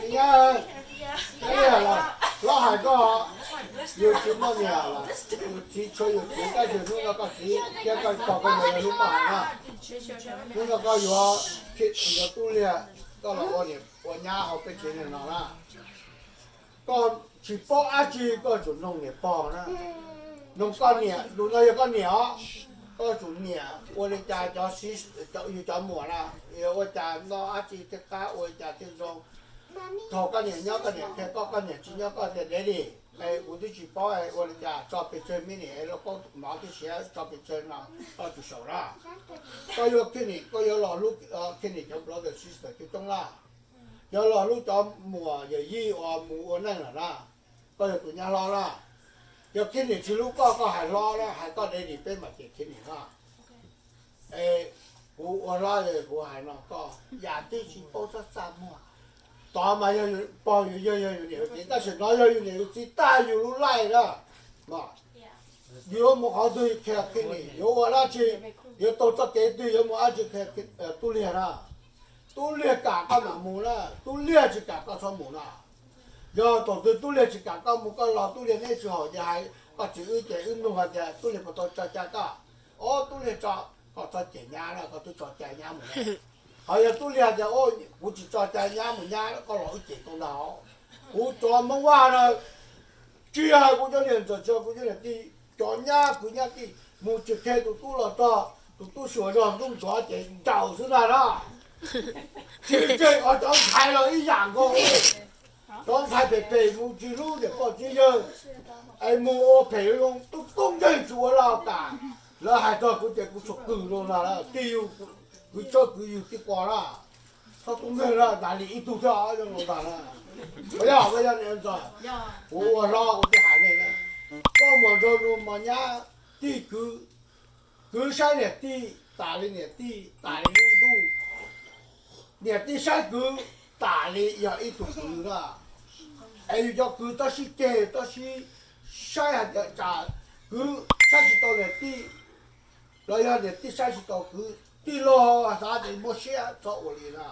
Nyab, los hais koj, yus tsis muaj niam los yus txiv tshuav yus txiv, tab sis hnub no koj txiv thiab koj pog koj yawg hlub koj na. Hnub no koj yuav, yuav Tub Liag, koj los ua niam ua nyab hauv peb tsev neeg no na. Koj tsis paub dab tsi koj yuav tsum noog niam pog na. Noog koj niam, tus no yog koj niam os. Koj yuav tsum niam ua li cas cov, yus cov muam na, yog ua cas noj dab tsi thiaj qab, ua li cas thiaj zoo. Thaum koj niam nyob koj niam qhia koj, koj niam tsis nyob koj tias daddy, es kuv twb tsis paub ua li cas, tso pes tsawg minute es los paub mov thiab siav, tso pes tsawg no, koj tsum xyaum na. Koj yuav Kenny, koj yuav los hlub Kenny cov brother sister coob coob na. Yuav los hlub cov muam yawm yij uas mus ua neej lawm na. Koj yog tus nyab hlob na. Yog Kenny tsis hlub koj, koj hais hlob na, hais koj daddy peb mam cem Kenny na. Es kuv ua hlob kuv hais no koj yam twg tsis paub txhob txaj muag. Tod mas yog pog yus yawg, yog yus niam yus txiv, tab sis no yog yus niam yus txiv tag yus lub life na. Yus yuav mus qhov twg qhia Kenny, yuav ua dab tsi, yuav taug txoj kev twg, yuav mus dab tsi qhia Tub Liag na. Tub Liag kam koj mam mus na, Tub Liag tsis kam koj txhob mus na. Yog thaum twg Tub Liag tsis kam koj mus koj los Tub Liag neb tsis haum ces hais koj txiv wb ces wb nug hais tias Tub Liag puas tau tso cai koj. Ob, Tub Liag tso, koj txhob cem nyab na, koj twb tso cai nyab mus. Ho yog Tub Liag tias kuv tsis tso cai nyab mus, nyab koj los wb cem tau ntag. Kuv cov Hmoob Vaj na, tsis hais kuv cov niam ntxawm tsis hais kuv cov niam tij, cov nyab kwv nyab tij mus tsis qhia tus tub los txog tus tub xyuas zog ntub ntsuav ces ntaus xwb ntag na. Tsis tseg, cov ntxhais los ib yam nkaus. Cov ntxhais phem phem mus tsis hlub niam pog txiv yawg, es mus ua phem zoo, tub tub nkeeg tsis ua laj kam. Lawv hais txog kuv ces kuv tsuas qw zoo na, tij yug kwv tsob kwv yug tij quas na. Txhob tub nkeeg na, tas li ib tug thiab zoo ntag na. Yog, yog, kuv ua hlob kuv twb hais nej na, koj mus nrog nus mos nyab, tij kwv, kwv saib niam tij tas li niam tij tas li lub ntuj, niam tij saib kwv tas li yog ib tug kwv na. Es yus cov kwv txhob sib ceg, txhob sib saib hais tias tsam kwv saib tsis tau niam tij, los yog niam tij saib tsis tau kwv, tij laug xav tias muaj siab txhob ua li na.